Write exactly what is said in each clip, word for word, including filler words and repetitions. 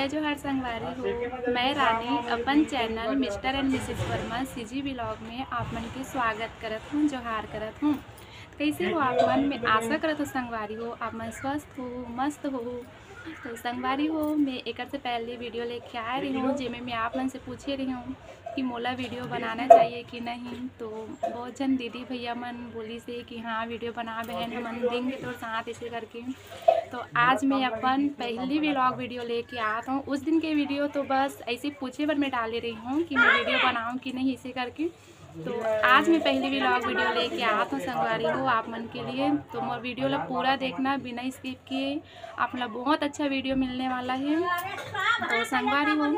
जय जोहार संगवारी हो, मैं रानी अपन channel mister and Mrs Verma CG vlog में आप मन के स्वागत करत हूँ, जोहार करत हूँ। कैसे हो आप मन? मैं आशा करत हूँ संगवारी हो, आप मन स्वस्थ हो, मस्त हो। तो संगवारी हो, मैं एकर से पहले वीडियो लेके आए रही हूँ, जेमे मैं आप मन से पूछे रही हूँ कि मोला वीडियो बनाना चाहिए कि नहीं। तो बहुत झन दीदी भैया मन बोलिस हे कि हाँ, वीडियो बना बहन, हमन देंगे तोर साथ, ऐसे करके। तो आज मैं अपन पहली व्लॉग वीडियो लेके आत हूँ। उस दिन के वीडियो तो बस ऐसे पूछे बर मैं डाले रही हूँ कि मैं वीडियो बनाऊँ कि नहीं, ऐसे करके। तो आज मैं पहली व्लॉग वीडियो लेके आत हूँ संगवारी हो आप मन के लिए। तो मोर वीडियो ला पूरा देखना बिना स्किप किए, आप ला बहुत अच्छा वीडियो मिलने वाला है। तो संगवारी हो,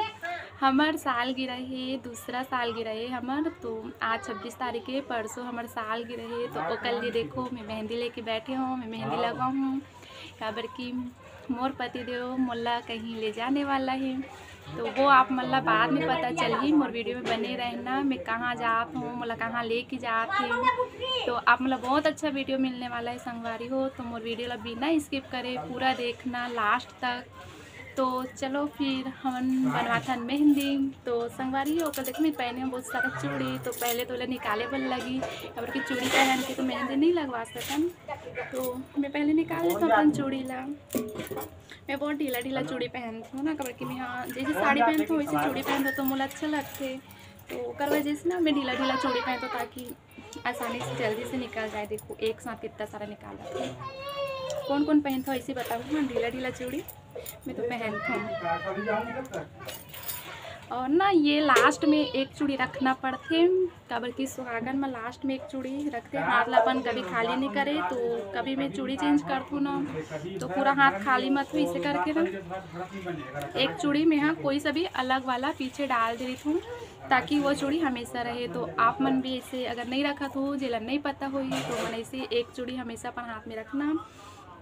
हमर सालगिरह है, दूसरा सालगिरह है हमर। तो आज छब्बीस तारीख है, परसों हमर सालगिरह है। तो ओकर लिए देखो, मैं मेहंदी लेके बैठे हूँ, मैं मेहंदी लगवाऊँ हूँ, काबर कि मोर पतिदेव मोला कहीं ले जाने वाला है। तो वो आप मन ला बाद में पता चलही, मोर वीडियो में बने रहना, मैं कहाँ जात हूँ, मोला कहाँ लेके जात हे। तो आप मन ला बहुत अच्छा वीडियो मिलने वाला है संगवारी हो। तो मोर वीडियो ला बिना स्किप करे पूरा देखना लास्ट तक। तो चलो फिर हमन बनवाथन मेहंदी। तो संगवारी हो, ओकर देख मैं पहने हूँ बहुत सारा चूड़ी। तो पहले तो ओला निकाले बर लगी, काबर कि चूड़ी पहन के तो मेहंदी नहीं लगवा सकन। तो मैं पहले निकाल लेता हूँ अपन चूड़ी ला। मैं बहुत ढीला ढीला चूड़ी पहनती हूँ ना, काबर कि मैं, हाँ, जैसे साड़ी पहनती हूँ वैसे चूड़ी पहनती हूँ तो मोला अच्छा लगते। तो ओकर वजह से ना मैं ढीला ढीला चूड़ी पहनती हूँ, ताकि आसानी से जल्दी से निकल जाए। देखो एक साथ कितना सारा निकाल रहा है। कौन कौन पहनता हो ऐसे बताओ। हाँ, ढीला ढीला चूड़ी मैं तो पहनती हूँ। और ना ये लास्ट में एक चूड़ी रखना पड़थे, काबर कि सुहागन में लास्ट में एक चूड़ी रखथे। हाथ ला अपन कभी खाली नहीं करे, तो कभी मैं चूड़ी चेंज करथूँ ना, तो पूरा हाथ खाली मत हो, इसे करके ना एक चूड़ी में, हाँ, कोई सा भी अलग वाला पीछे डाल दे रही हूँ, ताकि वो चूड़ी हमेशा रहे। तो आप मन भी ऐसे अगर नहीं रखत हो, जेला नहीं पता होही, तो मन ऐसे एक चूड़ी हमेशा अपन हाथ में रखना।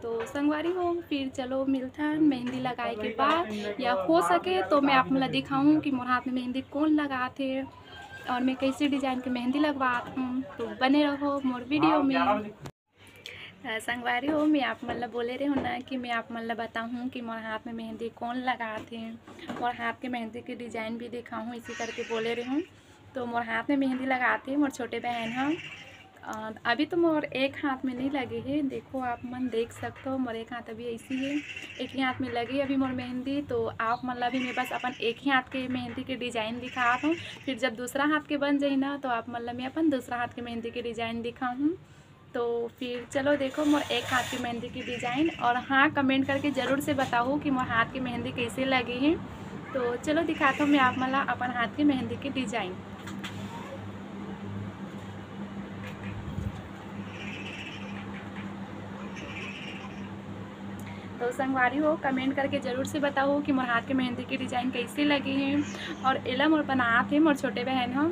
तो संगवारी हो, फिर चलो मिलथन मेहंदी लगाए के बाद, या हो सके तो मैं आप मन ला दिखाऊँ कि मोर हाथ में मेहंदी कौन लगात हे और मैं कैसे डिजाइन के मेहंदी लगवात हूँ। तो बने रहो मोर वीडियो में। अ, संगवारी हो, मैं आप मन ला बोले रहे हूँ ना कि मैं आप मन ला बताऊँ कि मोर हाथ में मेहंदी कौन लगात हे, मोर हाथ के मेहंदी के डिजाइन भी दिखाऊँ, इसी करके बोले रहे हूँ। तो मोर हाथ में मेहंदी लगात हे मोर छोटे बहन ह। अ, अभी तो मोर एक हाथ में नहीं लगे हे, देखो आप मन देख सकते हो मोर एक हाथ अभी ऐसी है, एक ही हाथ में लगे अभी मोर मेहंदी। तो आप मन ला भी मैं बस अपन एक ही हाथ के मेहंदी के डिजाइन दिखात हूँ, फिर जब दूसरा हाथ के बन जाही ना तो आप मन ला मैं अपन दूसरा हाथ के मेहंदी के डिजाइन दिखाऊँ। तो फिर चलो देखो मोर एक हाथ के मेहंदी की डिजाइन, और हाँ, कमेंट करके जरूर से बताओ कि मोर हाथ के मेहंदी कैसे लगे हैं। तो चलो दिखाता हूँ मैं आप मन ला अपन हाथ के मेहंदी की डिजाइन। तो संगवारी हो, कमेंट करके जरूर से बताओ कि मोर हाथ के मेहंदी की डिजाइन कैसे लगे हैं। और एला मोर बनात हे मोर छोटे बहन ह।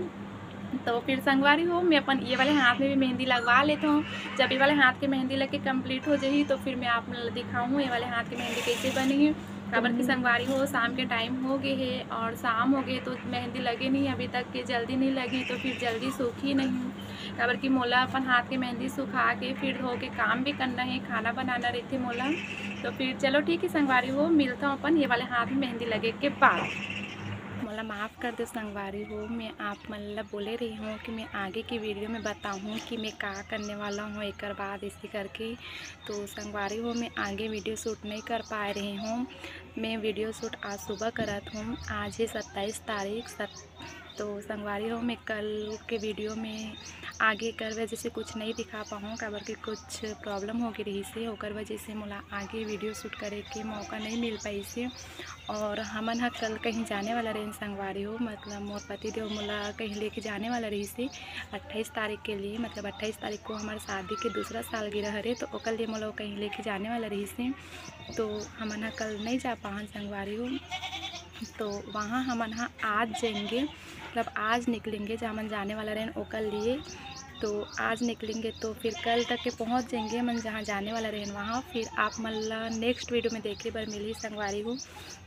तो फिर संगवारी हो, मैं अपन ये वाले हाथ में भी मेहंदी लगवा लेता हूँ। जब ये वाले हाथ के मेहंदी लग के कंप्लीट हो जाही तो फिर मैं आप मन ला दिखाऊँ ये वाले हाथ के मेहंदी कैसे बनी है। काबर कि संगवारी हो, शाम के टाइम हो गए है और शाम हो गए तो मेहंदी लगे नहीं अभी तक के, जल्दी नहीं लगी तो फिर जल्दी सूखी नहीं। काबर कि मोला अपन हाथ के मेहंदी सुखा के फिर धो के काम भी करना है, खाना बनाना रहिथे मोला। तो फिर चलो ठीक है संगवारी हो, मिलता हूँ अपन ये वाले हाथ में मेहंदी लगे के बाद। मोला माफ़ कर दो संगवारी हो, मैं आप मन ला बोले रही हूँ कि मैं आगे की वीडियो में बताऊँ कि मैं का करने वाला हूँ एकर बाद, इसी करके। तो संगवारी हो, मैं आगे वीडियो शूट नहीं कर पा रही हूँ। मैं वीडियो शूट आज सुबह करत हूँ। आज है सत्ताईस तारीख, सत-, तो संगवारी हो, मैं कल के वीडियो में आगे कर वजह से कुछ नहीं दिखा पाऊँ, काबर कि कुछ प्रॉब्लम हो गई रही से, ओकर वजह से मोला आगे वीडियो शूट करे के मौका नहीं मिल पाई से। और हमन ह कल कहीं जाने वाला रहेन संगवारी हो, मतलब मोर पति देव मोला कहीं लेके जाने वाला रहिस हे अट्ठाईस तारीख के लिए, मतलब अट्ठाईस तारीख को हमारे शादी के दूसरा सालगिरह हरे, तो ओकर लिए मोला कहीं लेके जाने वाला रहिस हे, तो हमन ह कल नहीं जा पाहन संगवारी हो। तो वहाँ हमन ह आज जाएंगे, मतलब आज निकलेंगे, जहाँ हमन जाने वाला रहेन ओकर लिए। तो आज निकलेंगे तो फिर कल तक के पहुँच जाएंगे हमन जहाँ जाने वाला रहेन वहाँ। फिर आप मन ला नेक्स्ट वीडियो में देखे बर मिलही संगवारी हो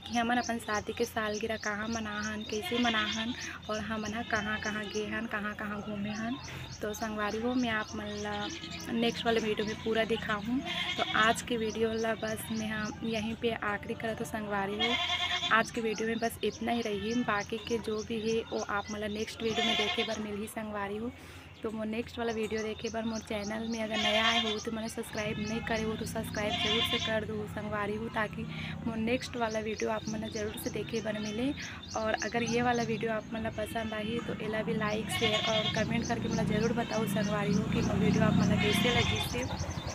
कि हमन अपन शादी के सालगिरह कहाँ मनाहन, कैसे मनाहन और हमन ह कहाँ कहाँ गे हन, कहाँ कहाँ घूमे हन। तो संगवारी हो, मैं आप मन ला नेक्स्ट वाले वीडियो में पूरा दिखाहूँ। तो आज के वीडियो ला बस मैं ह यहीं पे आखिरी करत हूँ संगवारी हो। आज के वीडियो में बस इतना ही रही, बाकी के जो भी हे वो आप मन ला नेक्स्ट वीडियो में देखे बर मिलही संगवारी हो। तो मोर नेक्स्ट वाला वीडियो देखे बर मोर चैनल में अगर नया आए हो तो मन ला सब्सक्राइब नहीं करे हो तो सब्सक्राइब जरूर से कर दो संगवारी हो, ताकि मोर नेक्स्ट वाला वीडियो आप मन ला जरूर से देखे बर मिले। और अगर ये वाला वीडियो आप मन ला पसंद आही तो एला भी लाइक, शेयर और कमेंट करके मोला जरूर बताओ संगवारी हो कि मोर वीडियो आप मन ला कैसे लगिस हे।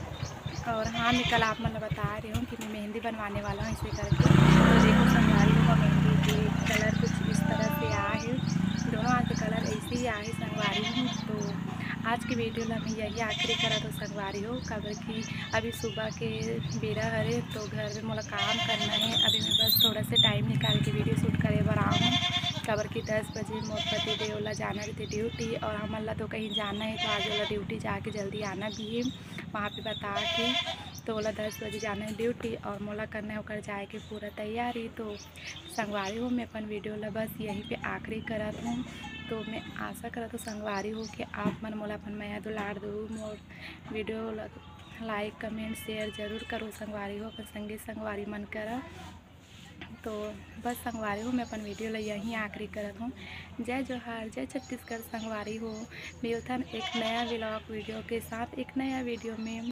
और हाँ, मैं कल आप मन ला बता रही हूँ कि मैं मेहंदी बनवाने वाला हूँ इसे करके। तो देखो संगवारी हो, मेहंदी के कलर कुछ इस तरह से आए हे, दोनों हाथ के कलर ऐसे ही आए हे संगवारी हो। तो आज की वीडियो ला मैं यही आखिरी करत हूँ संगवारी हो, काबर कि अभी सुबह के बेरा हरे तो घर में मोला काम करना हे। अभी मैं बस थोड़ा से टाइम निकाल के वीडियो शूट करे बर आऊँ, काबर कि दस बजे मोर पति देव ला जाना रहते ड्यूटी, और हमन ला तो कहीं जाना हे तो आज वाला ड्यूटी जाके जल्दी आना भी हे वहाँ पे बता के। तो ओला दस बजे जाना हे ड्यूटी और मोला करना हे ओकर जाए के पूरा तैयारी। तो संगवारी हो, मैं अपन वीडियो ला बस यहीं पे आखिरी करत हूँ। तो मैं आशा करत हूँ संगवारी हो कि आप मन मोला अपन मया दुलार दो, मोर वीडियो ला लाइक, कमेंट, शेयर जरूर करो संगवारी हो अपन संगी संगवारी मन करा। तो बस संगवारी हो, मैं अपन वीडियो ला यहीं आखिरी करत हूँ। जय जोहार, जय छत्तीसगढ़ संगवारी हो। मिलथन एक नया व्लॉग वीडियो के साथ, एक नया वीडियो में।